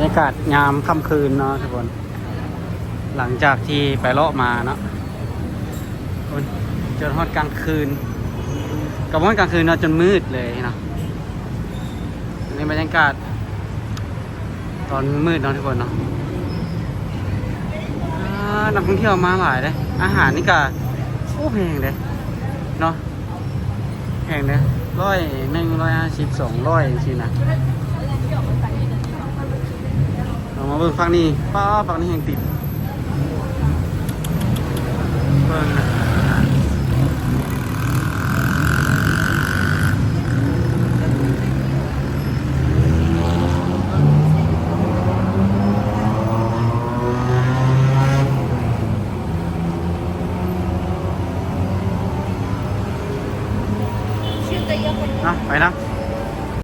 ບັນຍາກາດຍາມຄ່ຳຄືນເນາະທຸກຄົນ ຫຼັງຈາກທີ່ໄປເລາະມາເນາະ ໂອ້ຍ ຈົນຮອດກາງຄືນ ກໍບໍ່ແມ່ນກາງຄືນເນາະ ຈົນມືດເລີຍເນາະ. ອັນນີ້ບັນຍາກາດຕອນມືດເນາະທຸກຄົນເນາະ. ອ່າ ນັກທ່ອງທ່ຽວມາຫຼາຍເດ້. ອາຫານນີ້ກໍ ໂອ້ ແພງເດ້ເນາະ. ແພງເດ້ ຮ້ອຍໜຶ່ງ ຮ້ອຍຫ້າສິບ ສອງຮ້ອຍ ຈັ່ງຊີ້ນະ. ເອົາມາເບິ່ງຝັ່ງນີ້ ປ້າ ຝັ່ງນີ້ແຮງຕິດ ເບິ່ງນະ.